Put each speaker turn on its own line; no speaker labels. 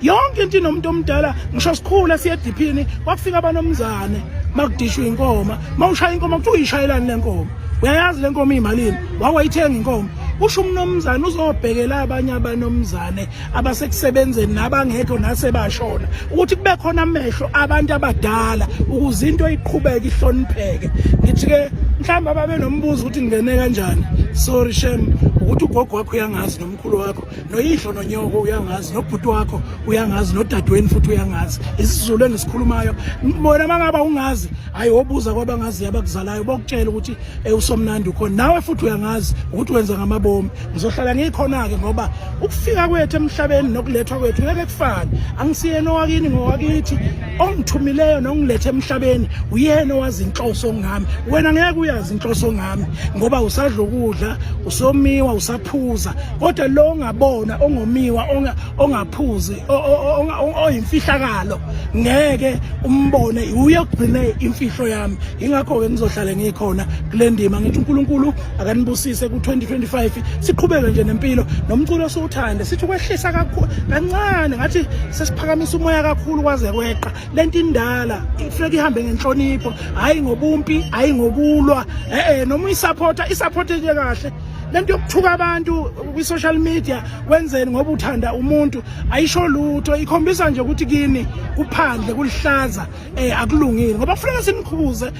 Yonke into inomuntu omdala. Ngisho sikhula siye ediphini, kwakufika abanomzane makudishwa inkomo, mawushaya inkomo kuthiwa uyishayelani le nkomo, uyayazi le nkomo iyimalini, wawayithenga inkomo. Kusho umnomzane uzobhekela abanye abanomzane abasekusebenzeni nabangekho nasebashona, ukuthi kube khona amehlo abantu abadala ukuze into iqhubeke ihlonipheke. Ngithi ke mhlawumbe ababe nombuzo ukuthi ngingene kanjani, sorry shem, ukuthi ugogo wakho uyangazi, nomkhulu wakho, noyihlo, nonyoko uyangazi, nobhuti wakho uyangazi, nodadweni futhi uyangazi. IsiZulu engisikhulumayo bona, mangaba ungazi, hayi, wobuza kwabangaziyo abakuzalayo, bokutshela ukuthi usomnandi ukhona. Nawe futhi uyangazi ukuthi wenza ngamabomu. Ngizohlala ngikhona-ke ngoba ukufika kwethu emhlabeni nokulethwa kwethu ngeke kufane. Angisiyena owakini, ngowakithi ongithumileyo nongilethe emhlabeni, uyena owazi inhloso ngami. Wena ngeke uyazi inhloso ngami ngoba usadla ukudla, usomiwa, usaphuza, kodwa lo ongabona, ongomiwa, ongaphuzi, oyimfihlakalo, ngeke umbone, uye ogcine imfihlo yami. Ingakho-ke ngizohlale ngikhona kule ndima. Ngithi uNkulunkulu akanibusise ku-2025, siqhubeke nje nempilo nomculo siwuthande. Sithi ukwehlisa kakhulu kancane, ngathi sesiphakamisa umoya kakhulu kwaze kweqa. Lento indala, kufuneka ihambe ngenhlonipho, hhayi ngobumpi, hhayi ngokulwa. E-e, noma uyisapota, isapote nje kahle. Lento yokuthuka abantu kwi-social media, wenzeni ngoba uthanda umuntu, ayisho lutho, ikhombisa nje ukuthi kini kuphandle kulihlaza, akulungile, ngoba kufuneka sinikhuze.